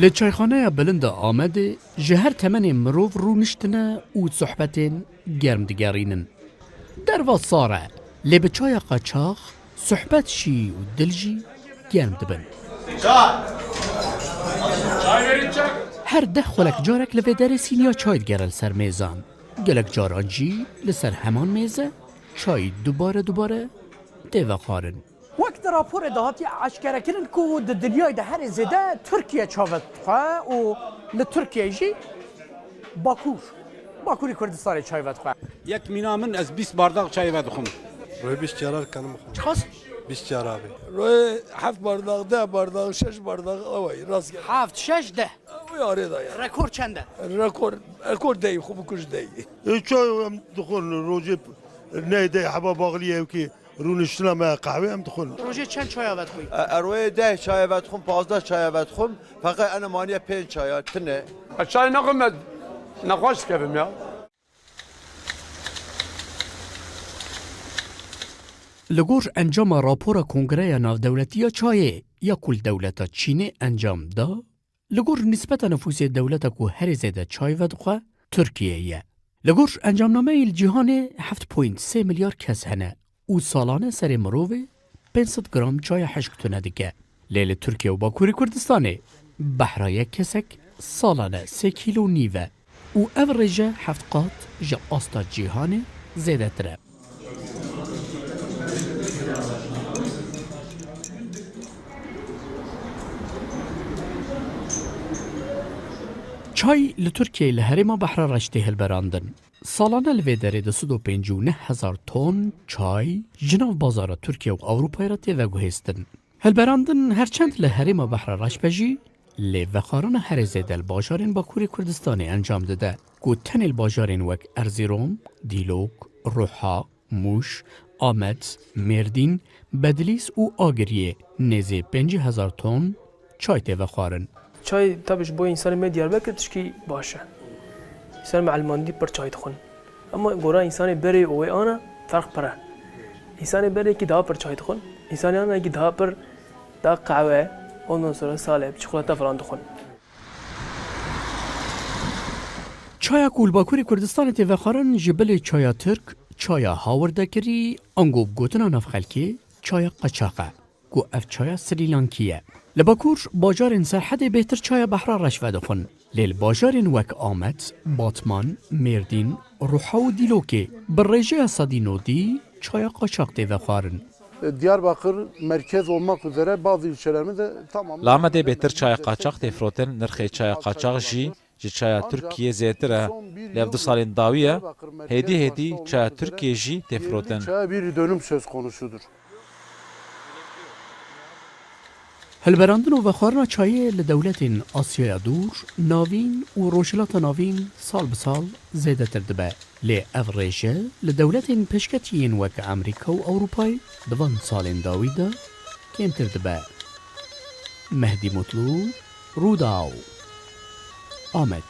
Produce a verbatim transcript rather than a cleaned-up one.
Li Çayxaneya Bilind a Amedê ji her temenê mirov rûniştine û sohbetên germ digerînin. Derva sar e, lê bi çaya qaçax sohbet jî û dil jî germ dibin. Her deh xulek carek li vê derê sîniya çay digere li ser mêzan. Gelek caran jî li ser heman mêze çay dubare dubare tê vexwarin. Wek di raporê de hatiye eşkerekirin ku di dinyayê de herê zêde Tirkiye çay vedixwe û li Tirkiye jî Bakur, Bakurî Kurdistanê çay vedixwe. Yek mîna min ez bîst bardax çayê vedixwim. Royê bîst carar kanim xwim. Çiqas? Bîst carar bî. Royê heft bardax, deh bardax, şeş bardax, awayî, rastgele. Heft, şeş, deh. Ew arê de ya. Rekor çend e? Rekor, rekor dey, xwe bikuj dey. E, çay em dixwin, rojê ney dey heba baxliyê ew kî rûniştina me qehwê em dixwin. Rojê çend çaya vedixwî? E, e, royê deh çaya vedixwim, pazdeh çaya vedixwim. Feqet ene maniye pênc çaya, tine. E, çay nexwim ez nexweş dikevim ya. Li gor encama rapora Kongreya Navdewletî ya Çayê ya ku li dewleta Çînê encam da, li gor nisbeta nifûsê dewleta ku herê zêde çay vedixwe, Tirkiye ye. Li gor encamnameyê li cîhanê heft point sê milyar kes hene û salane serê mirovê pênc sed gram çaya hişk tune dike. Lê li Tirkiye û Bakurê Kurdistanê behra yek kesek salane sê kîlo nîv e û ev rêje heft qat ji asta cîhanê zêdetir e. Çay li Tirkiyeyê li herêma Behra Reş tê hilberandin. Salane li vê derê du sed û pêncî û neh hezar ton çay ji nav bazara Tirkiye û Ewropayê re tê veguhêstin. Hilberandin her çend li herêma Behra Reş be jî, lê vexwarina herê zêde li bajarên Bakurê Kurdistanê encam dide, ku tenê li bajarên wek Erzîrom, Dîlok, Ruha, Mûş, Amed, Mêrdîn, Bedlîs û Agiriyê nêzê pêncî hezar ton çay tê vexwarin. Çay tabi ji bo însanê me Diyarbekir tişkî baş e. Însanê me elmandî pir çay dixwin. Ama gora însanê berê û wê ana ferq pir e. Însanê berê kî daha pir çay dixwin. Însanê ana kî daha pir da qehwe, ondan sonra salep, çikolata falan dixwin. Çaya ku li Bakurê Kurdistanê tê vexwarin ji bilê çaya Tirk, çaya Hawirdekirî, ango bi gotina nav xelkê, çaya qaçax e, ku ev çaya Srî Lankî ye. Li Bakur, bajarên Serhedê bêhtir çaya Behra Reş vedixwin. Lê li bajarên wek Amed, Batman, Mêrdîn, Ruha û Dîlokê bi rêjeya sedî nodî çaya qaçax tê vexwarin. Diyarbakır merkez olmak üzere bazı ilçelerimiz de tamamı Li Amedê bêhtir çaya qaçax tê firotin, nirxê çaya qaçax jî ji çaya Tirkiyê zêtir e. Lê ev du salên dawî ye, hêdî hêdî çaya Tirkiyê jî tê firotin. Çaya bir dönüm söz konusudur. Hilberandin û vexwarina çayê li dewletên Asyaya Dûr, Navîn û Rojhilata Navîn sal bi sal zêdetir dibe. Lê ev rêje li dewletên pêşketî yên wek Amerîka û Ewropayê di van salên dawî de kêmtir dibe. Mehdî Mutlu, Rûdaw, Amed.